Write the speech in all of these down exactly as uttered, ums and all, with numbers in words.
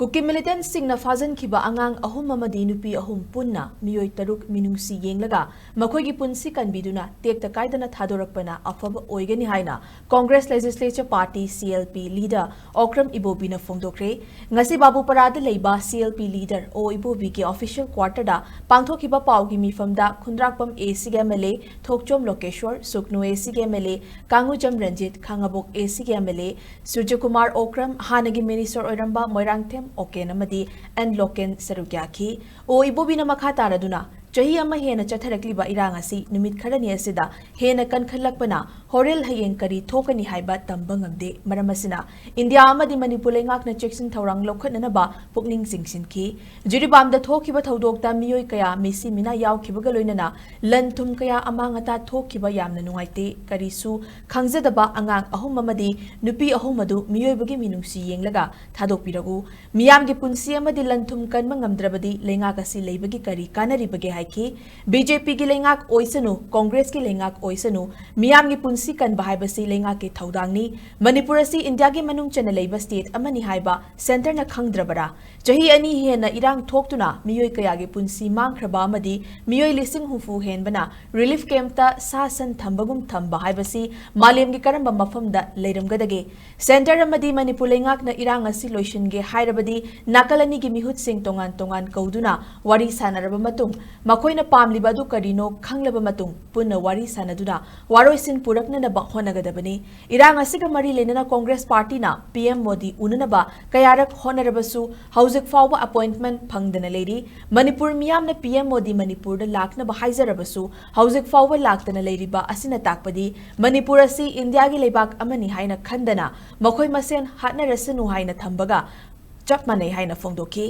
ꯀꯨꯀꯤ ꯃꯤꯂꯤꯇꯦꯟꯠꯁꯤꯡꯅ ꯐꯥꯖꯤꯟꯈꯤꯕ ꯑꯉꯥꯡ ꯑꯍꯨꯝ ꯑꯃꯗꯤ ꯅꯨꯄꯤ ꯑꯍꯨꯝ ꯄꯨꯟꯅ ꯃꯤꯑꯣꯏ ꯇꯔꯨꯛ ꯃꯤꯅꯨꯡꯁꯤ ꯌꯦꯡꯂꯒ ꯃꯈꯣꯏꯒꯤ ꯄꯨꯟꯁꯤ ꯀꯟꯕꯤꯗꯨꯅ ꯇꯦꯛꯇ ꯀꯥꯏꯗꯅ ꯊꯥꯗꯣꯔꯛꯄꯅ ꯑꯐꯕ ꯑꯣꯏꯒꯅꯤ ꯍꯥꯏꯅ Congress Legislature Party, C L P, leader Okram ꯏꯕꯣꯕꯤꯅ ꯐꯣꯡꯗꯣꯛꯈ꯭ꯔꯦ꯫ ꯉꯁꯤ ꯕꯥꯕꯨꯄꯔꯥꯗ ꯂꯩꯕ C L P leader ꯑꯣ ꯏꯕꯣꯕꯤꯒꯤ official quarter ꯗ ꯄꯥꯡꯊꯣꯛꯈꯤꯕ ꯄꯥꯎꯒꯤ ꯃꯤꯐꯝꯗ ꯈꯨꯟꯗ꯭ꯔꯥꯛꯄꯝ A C ꯒꯤ M L A, Thokchom ꯂꯣꯀꯦꯁ꯭ꯋꯔ, ꯁꯨꯛꯅꯨ A C ꯒꯤ M L A, ꯀꯥꯡꯉꯨꯖꯝ Ranjit, Khangabok A C ꯒꯤ M L A, ꯁꯨꯔꯖꯀꯨꯃꯥꯔ ꯑꯣꯀ꯭ꯔꯝ, ꯍꯥꯟꯅꯒꯤ minister ꯑꯣꯏꯔꯝꯕ ꯃꯣꯏꯔꯥꯡꯊꯦꯝ ꯑꯣꯀꯦꯟ ꯑꯃꯗꯤ N ꯂꯣꯀꯦꯟ ꯁꯔꯨꯛ ꯌꯥꯈꯤ꯫ ꯑꯣ ꯏꯕꯣꯕꯤꯅ ꯃꯈꯥ ꯇꯥꯔꯗꯨꯅ, ꯆꯍꯤ ꯑꯃ ꯍꯦꯟꯅ ꯆꯠꯊꯔꯛꯂꯤꯕ ꯏꯔꯥꯡ ꯑꯁꯤ ꯅꯨꯃꯤꯠ ꯈꯔꯅꯤ ꯑꯁꯤꯗ ꯍꯦꯟꯅ ꯀꯟꯈꯠꯂꯛꯄꯅ ꯍꯣꯔꯦꯜ ꯍꯌꯦꯡ ꯀꯔꯤ ꯊꯣꯛꯀꯅꯤ ꯍꯥꯏꯕ ꯇꯝꯕ ꯉꯝꯗꯦ꯫ ꯃꯔꯝ ꯑꯁꯤꯅ ꯏꯟꯗꯤꯌꯥ ꯑꯃꯗꯤ ꯃꯅꯤꯄꯨꯔ ꯂꯩꯉꯥꯛꯅ ꯆꯦꯛꯁꯤꯟ ꯊꯧꯔꯥꯡ ꯂꯧꯈꯠꯅꯅꯕ ꯄꯨꯛꯅꯤꯡ ꯆꯤꯡꯁꯤꯟꯈꯤ꯫ ꯖꯤꯔꯤꯕꯥꯝꯗ ꯊꯣꯛꯈꯤꯕ ꯊꯧꯗꯣꯛꯇ ꯃꯤꯑꯣꯏ ꯀꯌꯥ ꯃꯤꯁꯤ ꯃꯤꯅꯥ ꯌꯥꯎꯈꯤꯕꯒ ꯂꯣꯏꯅꯅ ꯂꯟ ꯊꯨꯝ ꯀꯌꯥ ꯑꯃꯥꯡ ꯑꯇꯥ ꯊꯣꯛꯈꯤꯕ ꯌꯥꯝꯅ ꯅꯨꯡꯉꯥꯏꯇꯦ꯫ ꯀꯔꯤꯁꯨ ꯈꯪꯖꯗꯕ ꯑꯉꯥꯡ ꯑꯍꯨꯝ ꯑꯃꯗꯤ ꯅꯨꯄꯤ ꯑꯍꯨꯝ ꯑꯗꯨ ꯃꯤꯑꯣꯏꯕꯒꯤ ꯃꯤꯅꯨꯡꯁꯤ ꯌꯦꯡꯂꯒ ꯊꯥꯗꯣꯛꯄꯤꯔꯛꯎ꯫ ꯃꯤꯌꯥꯝꯒꯤ ꯄꯨꯟꯁꯤ ꯑꯃꯗꯤ ꯂꯟ ꯊꯨꯝ ꯀꯟꯕ ꯉꯝꯗ꯭ꯔꯕꯗꯤ ꯂꯩꯉꯥꯛ ꯑꯁꯤ ꯂꯩꯕꯒꯤ ꯀꯔꯤ ꯀꯥꯟꯅꯔꯤꯕꯒꯦ ꯍꯥꯏꯈꯤ꯫ B J P ꯒꯤ ꯂꯩꯉꯥꯛ ꯑꯣꯏꯁꯅꯨ, Congress ꯀꯤ ꯂꯩꯉꯥꯛ ꯑꯣꯏꯁꯅꯨ, ꯃꯤꯌꯥꯝꯒꯤ ꯄꯨꯟꯁꯤ ꯀꯟꯕ ꯍꯥꯏꯕꯁꯤ ꯂꯩꯉꯥꯛꯀꯤ ꯊꯧꯗꯥꯡꯅꯤ꯫ ꯃꯅꯤꯄꯨꯔ ꯑꯁꯤ ꯏꯟꯗꯤꯌꯥꯒꯤ ꯃꯅꯨꯡ ꯆꯟꯅ ꯂꯩꯕ state ꯑꯃꯅꯤ ꯍꯥꯏꯕ centre ꯅ ꯈꯪꯗ꯭ꯔꯕꯔꯥ? ꯆꯍꯤ ꯑꯅꯤ ꯍꯦꯟꯅ ꯏꯔꯥꯡ ꯊꯣꯛꯇꯨꯅ ꯃꯤꯑꯣꯏ ꯀꯌꯥꯒꯤ ꯄꯨꯟꯁꯤ ꯃꯥꯡꯈ꯭ꯔꯕ ꯑꯃꯗꯤ ꯃꯤꯑꯣꯏ ꯂꯤꯁꯤꯡ ꯍꯨꯝꯐꯨ ꯍꯦꯟꯕꯅ relief camp ꯇ ꯁꯥ ꯁꯟ ꯊꯝꯕꯒꯨꯝ ꯊꯝꯕ ꯍꯥꯏꯕꯁꯤ ꯃꯥꯂꯦꯝꯒꯤ ꯀꯔꯝꯕ ꯃꯐꯝꯗ ꯂꯩꯔꯝꯒꯗꯒꯦ? Centre ꯑꯃꯗꯤ ꯃꯅꯤꯄꯨꯔ ꯂꯩꯉꯥꯛꯅ ꯏꯔꯥꯡ ꯑꯁꯤ ꯂꯣꯏꯁꯤꯟꯒꯦ ꯍꯥꯏꯔꯕꯗꯤ ꯅꯥꯀꯜ ꯑꯅꯤꯒꯤ ꯃꯤꯍꯨꯠꯁꯤꯡ ꯇꯣꯉꯥꯟ ꯇꯣꯉꯥꯟ ꯀꯧꯗꯨꯅ ꯋꯥꯔꯤ ꯁꯥꯅꯔꯕ ꯃꯇꯨꯡ, ꯃꯈꯣꯏꯅ ꯄꯥꯝꯂꯤꯕ ꯑꯗꯨ ꯀꯔꯤꯅꯣ ꯈꯪꯂꯕ ꯃꯇꯨꯡ, ꯄꯨꯟꯅ ꯋꯥꯔꯤ ꯁꯥꯅꯗꯨꯅ ꯋꯥꯔꯣꯏꯁꯤꯟ ꯄꯨꯔꯛꯅꯅꯕ ꯍꯣꯠꯅꯒꯗꯕꯅꯤ꯫ ꯏꯔꯥꯡ ꯑꯁꯤꯒ ꯃꯔꯤ ꯂꯩꯅꯅ Congress party ꯅ P M ꯃꯣꯗꯤ ꯎꯅꯅꯕ ꯀꯌꯥꯔꯛ ꯍꯣꯠꯅꯔꯕꯁꯨ ꯍꯧꯖꯤꯛ ꯐꯥꯎꯕ appointment ꯐꯪꯗꯅ ꯂꯩꯔꯤ꯫ ꯃꯅꯤꯄꯨꯔ ꯃꯤꯌꯥꯝꯅ P M ꯃꯣꯗꯤ ꯃꯅꯤꯄꯨꯔꯗ ꯂꯥꯛꯅꯕ ꯍꯥꯏꯖꯔꯕꯁꯨ ꯍꯧꯖꯤꯛ ꯐꯥꯎꯕ ꯂꯥꯛꯇꯅ ꯂꯩꯔꯤꯕ ꯑꯁꯤꯅ ꯇꯥꯛꯄꯗꯤ ꯃꯅꯤꯄꯨꯔ ꯑꯁꯤ ꯏꯟꯗꯤꯌꯥꯒꯤ ꯂꯩꯕꯥꯛ ꯑꯃꯅꯤ ꯍꯥꯏꯅ ꯈꯟꯗꯅ ꯃꯈꯣꯏ ꯃꯁꯦꯟ ꯍꯥꯠꯅꯔꯁꯅꯨ ꯍꯥꯏꯅ ꯊꯝꯕꯒ ꯆꯞ ꯃꯥꯟꯅꯩ ꯍꯥꯏꯅ ꯐꯣꯡꯗꯣꯛꯈꯤ꯫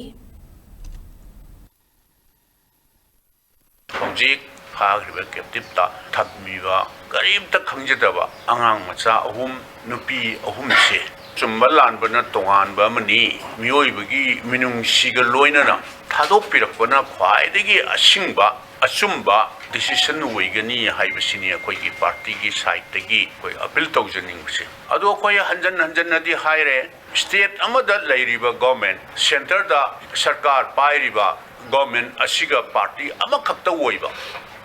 ꯍꯧꯖꯤꯛ ꯐꯥꯈ꯭ꯔꯤꯕ captive ꯇ ꯊꯝꯃꯤꯕ ꯀꯔꯤꯝꯇ ꯈꯪꯖꯗꯕ ꯑꯉꯥꯡ ꯃꯆꯥ ꯑꯍꯨꯝ, ꯅꯨꯄꯤ ꯑꯍꯨꯝꯁꯦ ꯆꯨꯝꯕ ꯂꯥꯟꯕꯅ ꯇꯣꯉꯥꯟꯕ ꯑꯃꯅꯤ꯫ ꯃꯤꯑꯣꯏꯕꯒꯤ ꯃꯤꯅꯨꯡꯁꯤꯒ ꯂꯣꯏꯅꯅ ꯊꯥꯗꯣꯛꯄꯤꯔꯛꯄꯅ ꯈ꯭ꯋꯥꯏꯗꯒꯤ ꯑꯁꯤꯡꯕ ꯑꯆꯨꯝꯕ decision ꯑꯣꯏꯒꯅꯤ ꯍꯥꯏꯕꯁꯤꯅꯤ ꯑꯩꯈꯣꯏꯒꯤ party ꯒꯤ side ꯇꯒꯤ ꯑꯩꯈꯣꯏ appeal ꯇꯧꯖꯅꯤꯡꯕꯁꯦ꯫ ꯑꯗꯣ ꯑꯩꯈꯣꯏ ꯍꯟꯖꯟ ꯍꯟꯖꯟꯅꯗꯤ ꯍꯥꯏꯔꯦ, state ꯑꯃꯗ ꯂꯩꯔꯤꯕ government, centre ꯗ ꯁꯔꯀꯥꯔ ꯄꯥꯏꯔꯤꯕ government ꯑꯁꯤꯒ party ꯑꯃꯈꯛꯇ ꯑꯣꯏꯕ,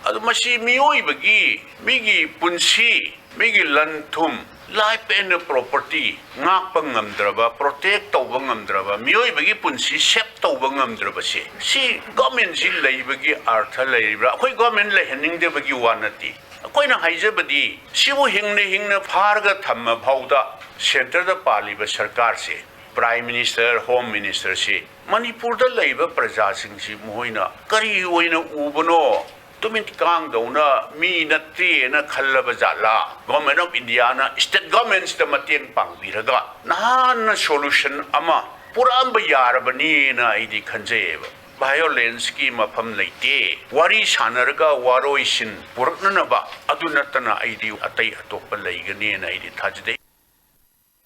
ꯑꯗꯨ ꯃꯁꯤ ꯃꯤꯑꯣꯏꯕꯒꯤ, ꯃꯤꯒꯤ ꯄꯨꯟꯁꯤ, ꯃꯤꯒꯤ ꯂꯟ ꯊꯨꯝ, life and property ꯉꯥꯛꯄ ꯉꯝꯗ꯭ꯔꯕ, protect ꯇꯧꯕ ꯉꯝꯗ꯭ꯔꯕ, ꯃꯤꯑꯣꯏꯕꯒꯤ ꯄꯨꯟꯁꯤ save ꯇꯧꯕ ꯉꯝꯗ꯭ꯔꯕꯁꯦ, ꯁꯤ government ꯁꯤ ꯂꯩꯕꯒꯤ ꯑꯔꯊ ꯂꯩꯔꯤꯕ꯭ꯔꯥ? ꯑꯩꯈꯣꯏ government ꯂꯩꯍꯟꯅꯤꯡꯗꯕꯒꯤ ꯋꯥ ꯅꯠꯇꯦ꯫ ꯑꯩꯈꯣꯏꯅ ꯍꯥꯏꯖꯕꯗꯤ, ꯁꯤꯕꯨ ꯍꯤꯡꯅ ꯍꯤꯡꯅ ꯐꯥꯔꯒ ꯊꯝꯃ ꯐꯥꯎꯗ centre ꯗ ꯄꯥꯜꯂꯤꯕ ꯁꯔꯀꯥꯔꯁꯦ, Prime Minister, Home Minister ꯁꯤ ꯃꯅꯤꯄꯨꯔꯗ ꯂꯩꯕ ꯄ꯭ꯔꯖꯥꯁꯤꯡꯁꯤ ꯃꯈꯣꯏꯅ ꯀꯔꯤ ꯑꯣꯏꯅ ꯎꯕꯅꯣ? ꯇꯨꯃꯤꯟ ꯀꯥꯡꯗꯧꯅ ꯃꯤ ꯅꯠꯇꯦꯅ ꯈꯜꯂꯕ ꯖꯥꯠꯂꯥ? Government of India ꯅ state government ꯁꯤꯗ ꯃꯇꯦꯡ ꯄꯥꯡꯕꯤꯔꯒ ꯅꯍꯥꯟꯅ solution ꯑꯃ ꯄꯨꯔꯛꯑꯝꯕ ꯌꯥꯔꯕꯅꯤꯅ ꯑꯩꯗꯤ ꯈꯟꯖꯩꯌꯦꯕ꯫ Violence ꯀꯤ ꯃꯐꯝ ꯂꯩꯇꯦ꯫ ꯋꯥꯔꯤ ꯁꯥꯟꯅꯔꯒ ꯋꯥꯔꯣꯏꯁꯤꯟ ꯄꯨꯔꯛꯅꯅꯕ, ꯑꯗꯨ ꯅꯠꯇꯅ ꯑꯩꯗꯤ ꯑꯇꯩ ꯑꯇꯣꯞꯄ ꯂꯩꯒꯅꯤꯅ ꯑꯩꯗꯤ ꯊꯥꯖꯗꯦ꯫